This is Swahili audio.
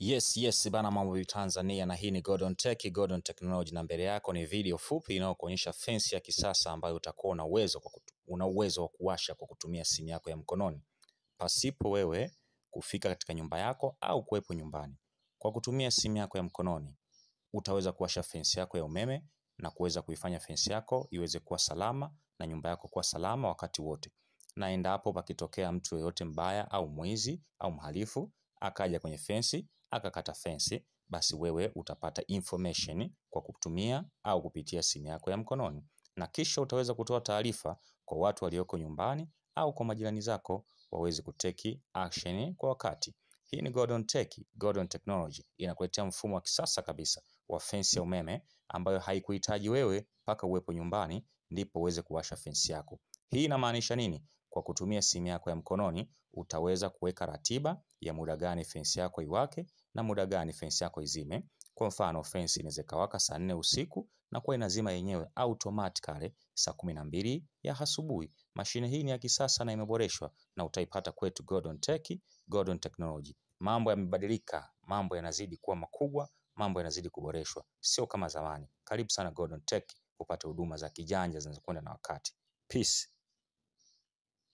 Yes, bana, mambo ya Tanzania, na hii ni Gordon Tech, Gordon Technology, na mbele yako ni video fupi inayokuonyesha fence ya kisasa ambayo utakuwa una uwezo wa kuwasha kwa kutumia simu yako ya mkononi pasipo wewe kufika katika nyumba yako au kuwepo nyumbani. Kwa kutumia simu yako ya mkononi utaweza kuwasha fence yako ya umeme na kuweza kuifanya fence yako iweze kuwa salama na nyumba yako kuwa salama wakati wote. Na endapo pakitokea mtu yeyote mbaya au mwizi au mhalifu akaja kwenye fence akakata fence, basi wewe utapata information kwa kutumia au kupitia simu yako ya mkononi, na kisha utaweza kutoa taarifa kwa watu walioko nyumbani au kwa majirani zako waweze kuteki action kwa wakati. Hii ni Gordon Tech, Gordon Technology inakuletea mfumo wa kisasa kabisa wa fence ya umeme ambayo haikuhitaji wewe mpaka uwepo nyumbani ndipo uweze kuwasha fence yako. Hii inamaanisha nini? Kwa kutumia simu yako ya mkononi utaweza kuweka ratiba ya muda gani fence yako iwake na muda gani fence yako izime. Kwa mfano, fence inaweza ikawaka saa 4 usiku na kuwa inazima yenyewe automatically saa 12 ya asubuhi. Mashine hii ni ya kisasa na imeboreshwa na utaipata kwetu Gordon Tech, Gordon Technology. Mambo yamebadilika, mambo yanazidi kuwa makubwa, mambo yanazidi kuboreshwa, sio kama zamani. Karibu sana Gordon Tech upate huduma za kijanja zinazokwenda na wakati. Peace.